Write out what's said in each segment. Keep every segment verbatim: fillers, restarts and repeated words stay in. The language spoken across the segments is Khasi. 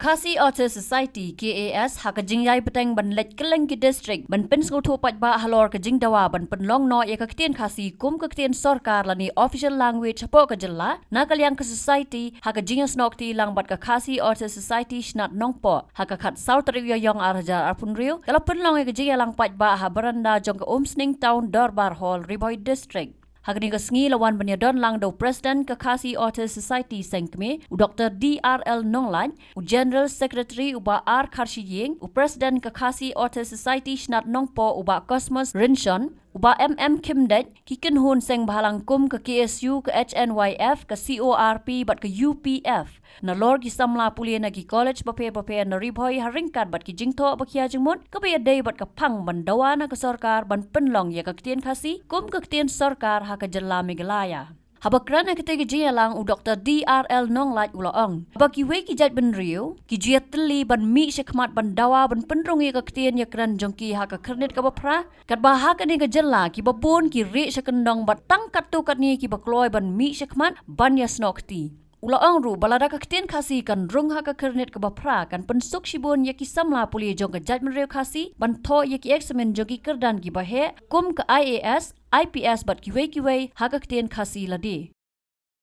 Khasi Authors Society, K A S, ha ka jingïai bteng ban leit kylleng ki district ban pynsngewthuh paidbah halor ka jingdawa ban pynlong noh ïa ka ktien Khasi kum ka ktien sorkar lane official language hapoh ka jylla, na ka liang ka society ha ka jingïasnoh kti lang bad ka Khasi Authors Society Shnat Nongpoh, ha ka khatsaw tarik Ïaïong arhajar arphew hynriew ka la pynlong ïa ka jingïalang paidbah ha baranda jong ka Umsning Town Dorbar Hall, Ri Bhoi District. Ha kane ka sngi la wan ban ïadon lang da u President ka Khasi Authors Society seng kmie, u Doctor D R L Nonglait, u General Secretary u Bah R Kharshiying, u President ka Khasi Authors Society Shnat Nongpoh u Bah Cosmas Rynshon, u Bah M M Khymdeit, ki kynhun seng bhalang kum ka K S U, ka H N Y F, ka C O R P bad ka U P F. Nalor ki samla pule na ki college bapher bapher na Ri Bhoi ha ryngkat bad ki jingthoh ba khia jingmut kaba ïadei bad ka phang ban dawa na ka sorkar ban pynlong ïa ka ktien Khasi kum ka ktien sorkar ha ka jylla Meghalaya. Haba kren ha katei ka jingïalang, u Doctor D R L Nonglait u la ong ba kiwei ki jaitbynriew ki ju ïatylli ban mih shakhmat ban dawa ban pynrung ïa ka ktien ïakren jong ki ha ka khyrnit kaba phra, katba ha kane ka jylla kiba bun ki rieh sha kyndong bad tang katto katne kiba kloi ban mih shakhmat ban ïasnoh kti. U la ong ruh ba lada ka ktien Khasi kan rung ha ka khyrnit kaba phra, kan pynsuk shibun ïa ki samla pule jong ka jaitbynriew Khasi ban thoh ïa ki eksamin jong ki kyrdan kiba heh kum ka I A S, I P S bad kiwei kiwei ha ka ktien Khasi lade.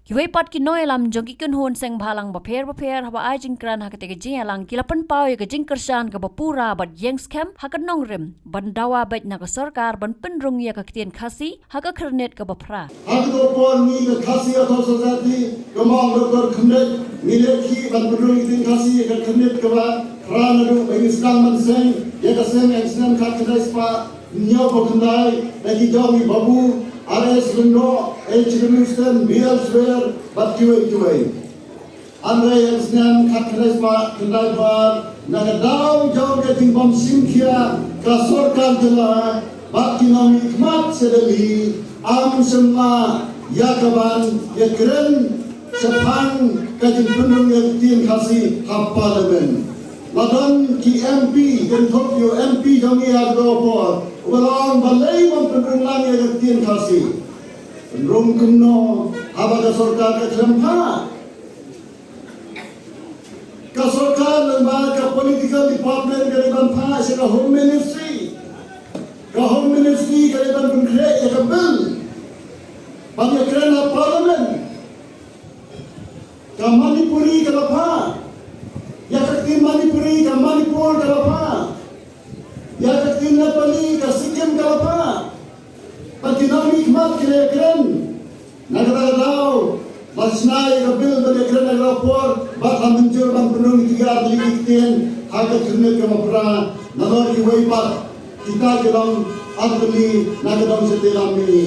Kiwei pat ki nongïalam jong ki kynhun seng bhalang bapher bapher haba ai jingkren ha katei ka jingïalang ki la pynpaw ïa ka jingkyrshan kaba pura bad ïeng skhem ha ka nongrim ban dawa beit na ka sorkar ban pynrung ïa ka ktien Khasi ha ka khyrnit kaba phra. Ha kato ka por ngi ka Khasi Authors Society, kumba ong Doctor Khymdeit, ngi leh khih ban pynrung ïa ka ktien Khasi ha ka khyrnit kaba phra naduh ba ngi sdang ban seng ïa ka seng ha u snem khatkhyndai spah hynñiewphew khyndai, da ki jong i Babu R S Lyngdoh, H W Sten, B L Swer bad kiwei kiwei. Hynrei ha u snem khatkhyndai spah khyndai phra, na ka daw jong ka jingbym shim khia ka sorkar jylla bad ki nongmihkhmat sha Delhi, ym shym la ïa ka ban ïakren shaphang ka jingpynrung ïa ka ktien Khasi ha Parliament. La don ki M P, kynthup ïa u M P jong ngi ha kato ka por, uba la ong balei ym pynrung lang ïa ka ktien Khasi. Pynrung kumno haba ka sorkar ka khlem phah? Ka sorkar lyngba ka political department ka dei ban phah sha ka Home Ministry. Ka Home Ministry ka dei ban pynkhreh ïa ka bill ban ïakren ha Parliament. Ka Manipuri ka la phah ïa ka ktien Manipuri, ka Manipur ka la phah ïa ka ktien Nepali, ka Sikkim ka la phah. Bad ki nongmihkhmat ki la ïakren. Na kata ka daw la shna ïa ka bill ban ïakren ha kata ka por bad la mynjur ban pynrung ïa ki artylli ki ktien ha ka khyrnit kaba phra. Nalor kiwei pat kita ki long artylli na ka dong shatei lam mihngi.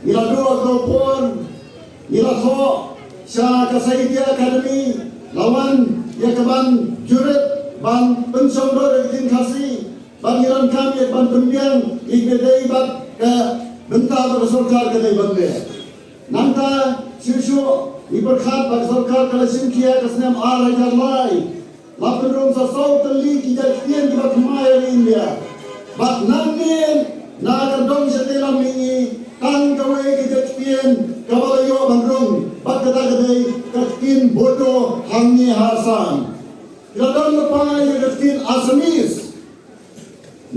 Ngi la duh ha kato ka por, ngi la thoh sha ka Sahitya Academy, la wan ïa ka ban jurip ban pynshongdor ïa ka ktien Khasi, ban ïalam kam ïa ka ban pynbiang ïa ka dei bad ka bynta ba ka sorkar ka dei ban leh. Nangta shuh shuh ngi pyrkhat ba ka sorkar ka la shim khia ha ka snem ar hajar lai. La pynrung sa saw tylli ki jait ktien kiba thymmai ha ri India. Bad nangne na ka dong shatei lam mihngi tang kawei ka jait ktien kaba la ïoh ban rung bad kata ka dei ka ktien Bodo hangne ha Assam. Ki la don lypa ïa ka ktien Assamese.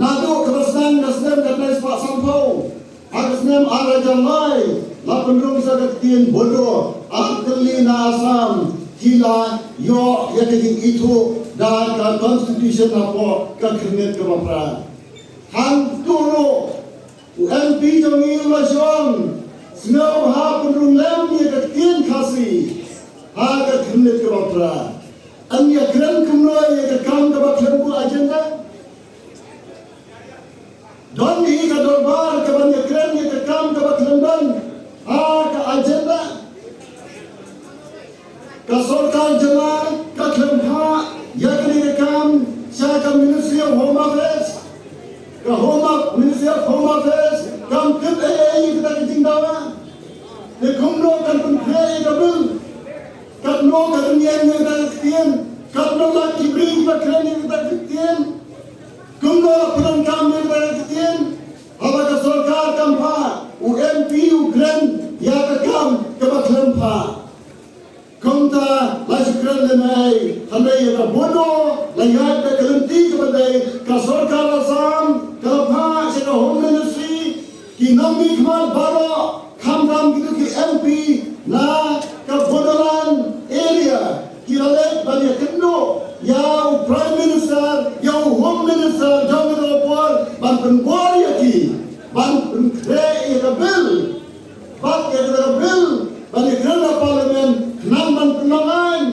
Naduh kaba sdang ka snem khatkhyndai spah sanphew, ha ka snem ar hajar lai la pynrung sa ka ktien Bodo, artylli na Assam ki la ïoh ïa ka jingithuh da ka constitution hapoh ka khyrnit kaba phra. Hangto ruh u M P jong ngi u la shong, sngewbha pynrung lem ïa ka ktien Khasi ha ka khyrnit kaba phra. Yn ïakren kumno ïa ka kam kaba khlem bun agenda? Don hi ka dorbar kaban ïakren ïa ka kam kaba khlem don ha ka agenda. Ka sorkar jylla ka khlem phah ïa kane ka kam sha ka Ministry of Home Affairs. Ka Home Aff-, Ministry of Home Affairs kam tip ei ei ïa kata ka jingdawa. Te kumno kan pynkhreh ïa ka bill? Katno ka rynïeng ïa kata ka ktien? Katno la ki briew kiba kren ïa kata ka ktien? Kumno la pyndonkam ïa kata ka ktien? Haba ka sorkar kam phah, u M P u kren ïa ka kam kaba khlem phah. Kumta la shu kren Hynrei, hynrei ïa ka Bodo la ïaid da ka lynti kaba dei, ka sorkar Assam ka la phah sha ka Home Ministry, ki nongmihkhmat baroh, khamtam kito ki M P na ka Bodoland area, ki la leit ban ïakynduh ïa u Prime Minister, ïa u Home Minister jong kata ka por, ban pynbor ïa ki ban pynkhreh ïa ka bill. Bad ïa kata ka bill ban ïakren ha Parliament, khnang ban pynlong aiñ.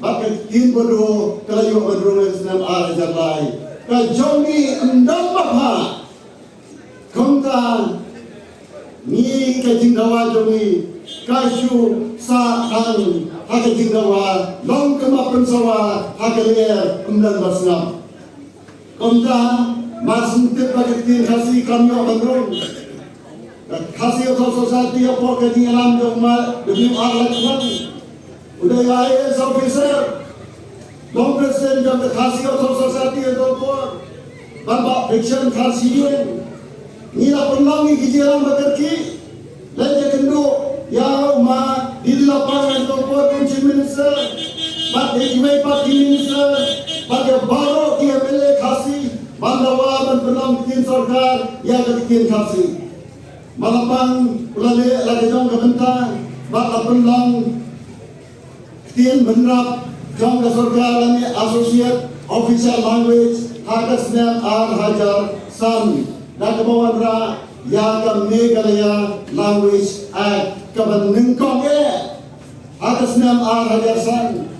Bad ka ktien Bodo ka la ïoh ban rung ha ka snem ar hajar lai. Ka jong ngi ym don ba phah. Kumta ngi, ka jingdawa jong ngi ka shu sah tang ha ka jingdawa, long kumba pynsawa ha ka lyer, ym don ba sngap. Kumta, mar shu tip ba ka ktien Khasi kam ïoh ban rung, ka Khasi Authors' Society hapoh ka jingïalam jong u ma, u W R Lajpang, u dei I A S officer, long president jong ka Khasi Authors' Society ha kata ka por, bad Bah Friction Kharsiing. Ngi la pynlong ïa ki jingïalang ba kyrkieh, leit ïakynduh ïa u ma Didi Lapang, ha kata ka por u Chief Minister, bad ïa kiwei pat ki minister, bad ïa baroh ki M L A Khasi, ban dawa ban pynlong ktien sorkar ïa ka ktien Khasi. Ma Lapang u la leh la ka jong ka bynta, bad la pynlong ktien bynrap jong ka sorkar lane Associate Official Language ha ka snem ar hajar san, da kaba wanrah ïa ka Meghalaya Language Act kaba nyngkong eh ha ka snem ar hajar san.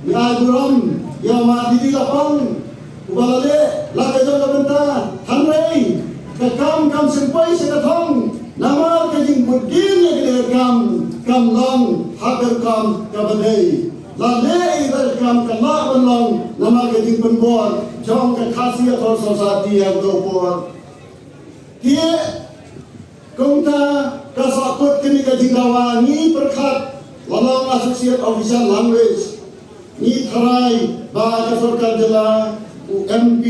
Ngi ai burom ïa u ma Didi Lapang, uba la leh la ka jong ka bynta, hynrei ka kam kam shym poi sha ka thong, namar ka jingbud dien ïa ka kam kam long ha ka kam kaba dei. La leh ïa ka kam ka lah ban long namar ka jingpynbor jong ka Khasi Authors' Society ha kata ka por. Te kumta, ka sahkut kane ka jingdawa, ngi pyrkhat la long Associate Official Language. Ngi tharai ba ka sorkar jylla, u M P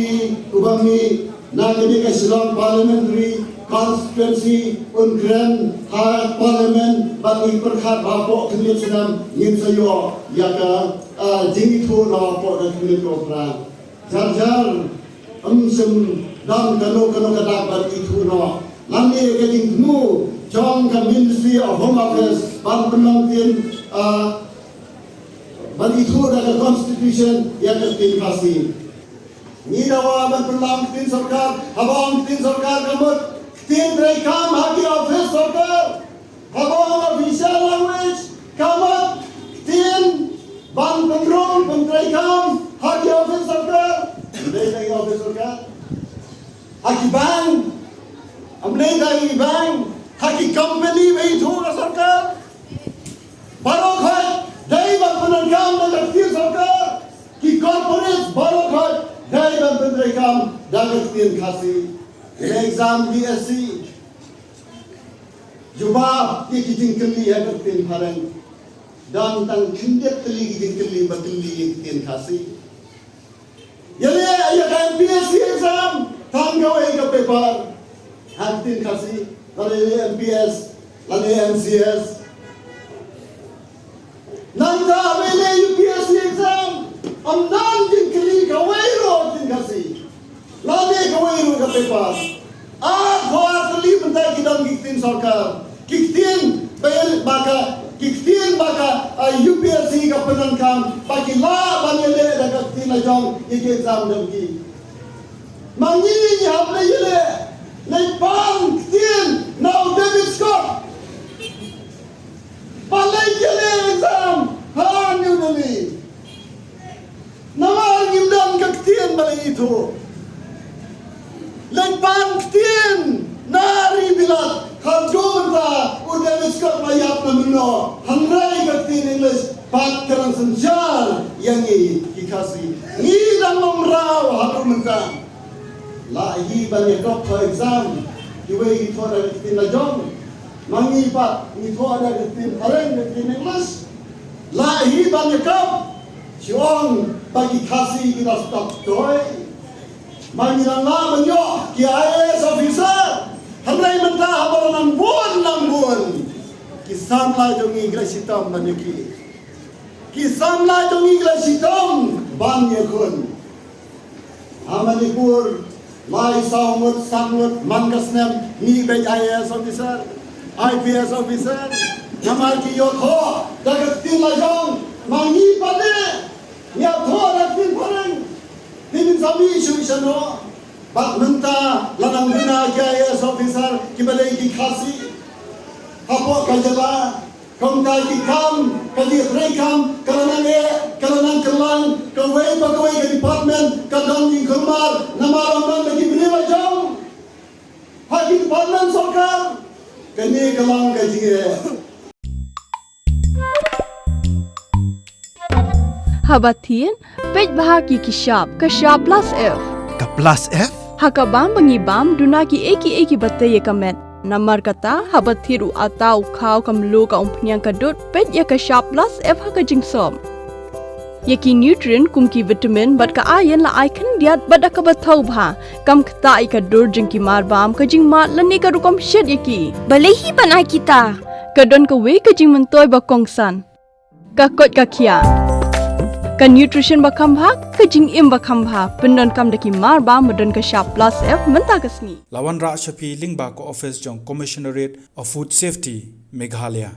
uba mih na kane ka Shillong Parliamentary Constituency un kren ha Parliament, bad ngi pyrkhat ba hapoh khyndiat snem ngin sa ïoh ïa ka, ah, jingithuh noh hapoh ka khyndiat kaba phra. Jar jar, ym shym don kano kano ka dak ban ithuh noh. Lane ka jingthmu jong ka Ministry of Home Affairs ban pynlong ktien, ah, ban ithuh da ka Constitution ïa ka ktien Khasi. Ngi dawa ban pynlong ktien sorkar, haba ong ktien sorkar ka mut ktien treikam ha ki office sorkar. Haba ong official language ka mut ktien ban pynrung pyntreikam ha ki office sorkar. Ym dei ha ki office sorkar, ha ki bank. Ym dei ha ki bank, ha ki company ba ithuh ka sorkar. Baroh khoit dei ban pyndonkam da ka ktien sorkar. Ki corporate baroh khoit dei ban pyntreikam da ka ktien Khasi. Exam D S C, jubab ïa ki jingkylli ha ka ktien phareng. Don tang khyndiat tylli ki jingkylli ba kylli ïa ka ktien Khasi. Ïa leh ïa ka M P S C exam, tang kawei ka paper ha ka ktien Khasi, lane M P S, lane M C S. Nangta haba ïaleh U P S C exam, ym don jingkylli kawei ruh ha ka ktien Khasi, lane kawei ruh ka paper. Arphew ar tylli mynta ki don ki ktien sorkar, ki ktien ba ïa, ba ka, ki ktien ba ka, ah, U P S C ka pyndonkam, ba ki lah ban ïaleh da ka ktien la jong ïa ki exam jong ki. Ma ngi ngi hap leit ïaleh, leit pan ktien na u David Scott ba leit ïaleh exam ha New Delhi. Namar ngim don ka ktien ba la ithuh. Leit pan ktien na ri Bilat, haduh mynta u David Scott la ïap na mynno, hynrei ka ktien English pat ka dang synshar ïa ngi ki Khasi. Ngi dang long mraw haduh mynta. Lah hi ban ïakop ha exam, kiwei ki thoh da ka ktien la jong. Ma ngi pat ngi thoh da ka ktien phareng, ka ktien English. Lah hi ban ïakop, shu ong ba ki Khasi ki la stop toi. Ma ngi dang lah ban ïoh ki I A S officer. Hynrei mynta haba la nang bun nang bun, ki samla jong ngi ki la shitom ban ïa ki. Ki samla jong ngi ki la shitom ban ïakhun. Ha Manipur, lai saw ngut, saw ngut man ka snem ngi beit I A S officer, I P S officer. Namar ki ïoh thoh da ka ktien la jong, ma ngi pat de ngi ïoh thoh da ka ktien phareng. Te ngin sa mih shuh shano? Bad mynta la nang duna ki I A S officer kiba dei ki Khasi hapoh ka jylla. Kumta ki kam, ka jingtreikam ka la nang eh, ka la nang kyllon, kawei pa kawei ka department ka don jingkulmar namar ym don da ki briew la jong ha ki department sorkar. Kane ka long ka jingeh. Haba thied, peit bha ki ki shap, ka shap plus F. Ka plus F? Ha ka bam ba ngi bam, duna ki ei ki ei kiba tei ïa ka met. Namar kata, haba thied u atta, u khaw, ka mluh, ka umphniang, ka dud, peit ïa ka shap plus F ha ka jingsop. Ïa ki nutrient kum ki vitamin bad ka iron la ai khyndiat bad da kaba thaw bha. Kam ktah ïa ka dur jong ki mar bam, ka jingmad lane ka rukom shet ïa ki. Balei hi ban ai kita? Ka don kawei ka jingmyntoi ba kongsan. Ka koit ka khiah. Ka nutrition ba kham bha, ka jingim ba kham bha. Pyndonkam da ki mar bam ba don ka shap plus F mynta ka sngi. La wanrah sha phi lyngba ka office jong Commissionerate of Food Safety, Meghalaya.